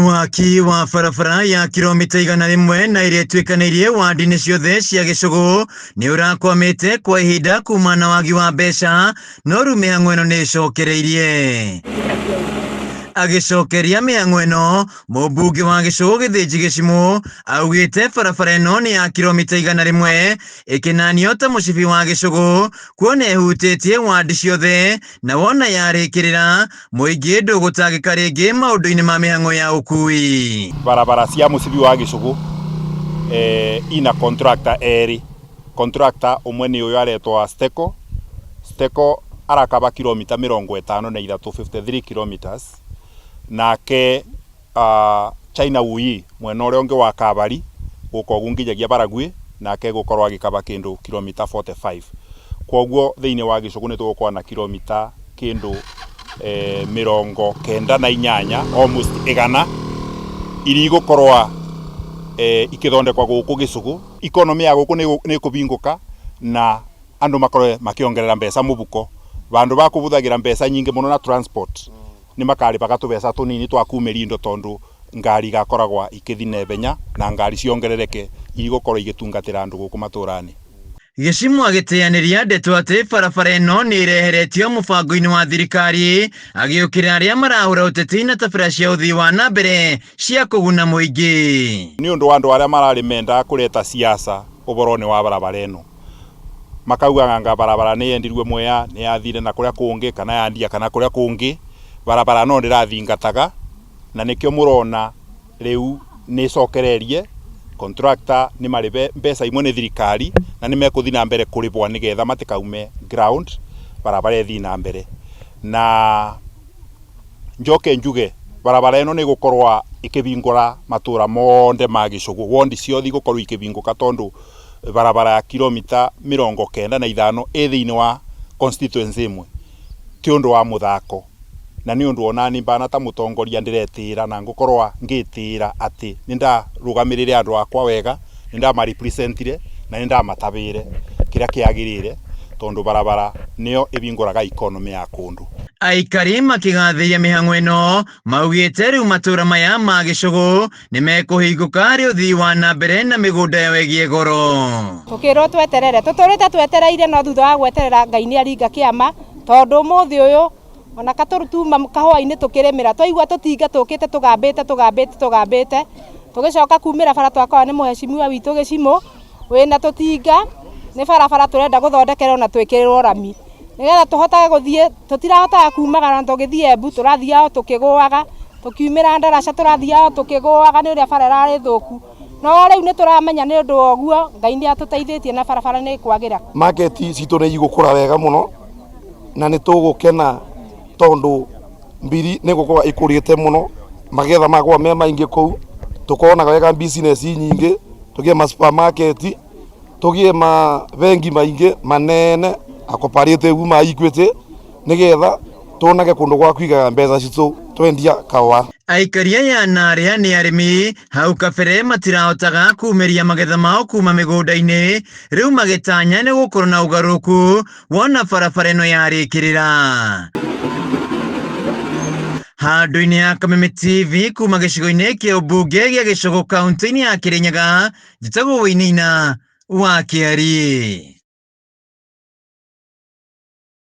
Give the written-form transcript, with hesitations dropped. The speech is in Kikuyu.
Waki wa barabara ya kilomita 100 na ĩrĩa ĩtuĩkanĩirie wandi-inĩ ciothe cia gĩcũgũ nĩ ũrakwamĩte kwa ihinda kuma na wagi wa mbeca, no rĩu mĩhang'o ĩno nĩ ĩcokereirie. Agĩcokeria mĩhang'o ĩno, mũmbunge wa gĩcũgũ Gĩthĩnji Gĩcimũ augĩte barabara ĩno nĩ ya kilomita 100 ĩkĩnanio ta mũcibi wa gĩcũgũ kuona ĩhutĩtie wandi ciothe na wona yarĩkĩrĩra mũingĩ ndũgũtangĩka rĩngĩ maũndũ-inĩ ma mĩhang'o ya ũkui. Barabara cia mũcibi wa gĩcũgũ ina contractor erĩ. Contractor ũmwe nĩ ũyũ aretwa Steco. Steco arakaba kilomita 53, 53 kilometers. Nake China Wuyi mwena ũrĩa ũngĩ wa Kabari gũka ũguo nginyagia Baragwi nake egũkorwo agĩkaba kĩndũ kilomita 45. Kwoguo thĩinĩ wa gĩcũgũ nĩ tũgũkorwo na kilomita kĩndũ 98, almost 100 iria igũkorwo ikĩthondekwa gũkũ gĩcũgũ. Economy ya gũkũ nĩ ĩkũbingũka na andũ makorwe makĩongerera mbeca mũbuko vandũ va kũbũthagĩra mbeca nyingĩ mũno na transport nĩ makarĩbaga tũbeca tũnini twa kumĩria indo tondũ ngari igakoragwa ikĩthi naihenya na ngari ciongerereke igũkorwo igĩtungatĩra andũ gũkũ matũra-inĩ. Gĩcimũ agĩteanĩria ndeto atĩ barabara ĩno nĩ ĩreheretio mũbango-inĩ wa thirikari, agĩũkĩrĩra arĩa marahũra ũteti na tabĩra cia ũthii wa na mbere cia kũguna mũingĩ. Nĩ ũndũ wa andũ arĩa mararĩ mendaga kũreta siasa ũboro-inĩ wa barabara ĩno, makaugaga anga barabara nĩ yendirwe Mwea, nĩ yathire na kũrĩa kũngĩ kana ya Ndia kana kũrĩa kũngĩ, barabara no ndĩrathingataga na nĩkĩo mũrona rĩu nĩ ĩcokererie, contractor nĩ marĩbe mbeca imwe nĩ thirikari na nĩ mekũthiĩ na mbere kũrĩbwa nĩgetha matikaume ground barabara ĩthiĩ na mbere. Na njoke njuge barabara ĩno nĩ ĩgũkorwo ĩkĩbingũra matũra mothe ma gĩcũgũ, wondi ciothe igũkorwo ikĩbingũka tondũ barabara ya kilomita 95 ĩ thĩinĩ wa constituency ĩmwe ti ũndũ wa mũthako. Na nĩ ũndũ onani mbana ta mũtongoria ndĩretĩĩra na ngũkorwo ngĩtĩĩra atĩ nĩ ndarũgamĩrĩre andũ akwa wega, nĩ ndamarepresentire na nĩ ndamatabĩre kĩrĩa kĩagĩrĩire tondũ barabara nĩyo ĩbingũraga economy ya kũndũ. Aikari makĩgathĩria mĩhang'o ĩno maugĩte rĩu matũra maya ma gĩcũgũ nĩ mekũhingũka harĩ ũthii wa na mbere na mĩgũnda yao ĩgĩe goro. Tũkĩrwo tweterere, tũtũrĩte twetereire no thutha wa gweterera Ngai nĩ aringa kĩama tondũ ũmũthĩ ũyũ ona katũru tuma kahũa-inĩ tũkĩrĩmĩra twaigua tũtinga tũkĩte tũgambĩte tũgambĩte tũgambĩte tũgĩcoka kumĩra bara twakora nĩ mũhecimiwa witũ Gĩcimũ wĩna tũtinga nĩ barabara tũrenda gũthondekerwo na twĩkĩrĩrwo rami nĩgetha tũhotage gũthiĩ, tũtirahotaga kumagara na tũgĩthiĩ Embu tũrathiaga o tũkĩgũaga, tũkiumĩra ndaraca tũrathiaga o tũkĩgũaga nĩ ũrĩa bara ĩrarĩ thũku, no rĩu nĩ tũramenya nĩ ũndũ wa ũguo Ngai nĩ atũteithĩtie na barabara nĩ ĩkwagĩra. Market citũ nĩ igũkũra wega mũno na nĩ tũgũkena tondũ mbiri nĩ gũkorwo ĩkũrĩte mũno, magetha magũkorwo me maingĩ kũu, tũkonaga wega business nyingĩ, tũgĩe ma supermarket, tũgĩe mabengi maingĩ manene a cooperative ma Equity nĩgetha tuonage kũndũ gwa kũigaga mbeca citũ twendia kahũa. Aikari aya na arĩa nĩ arĩmi hau kabere matirahotaga kumĩria magetha mao kuma mĩgũnda-inĩ, rĩu magĩtanya nĩ gũkorwo na ũgarũrũku wona barabara ĩno yarĩkĩrĩra. Handũ-inĩ ha Kameme TV kuma gĩcigo-inĩ kĩa ũmbunge gĩa Gĩcũgũ kaunti-inĩ ya Kĩrĩnyaga, njĩtagwo Wainaina wa Kĩari.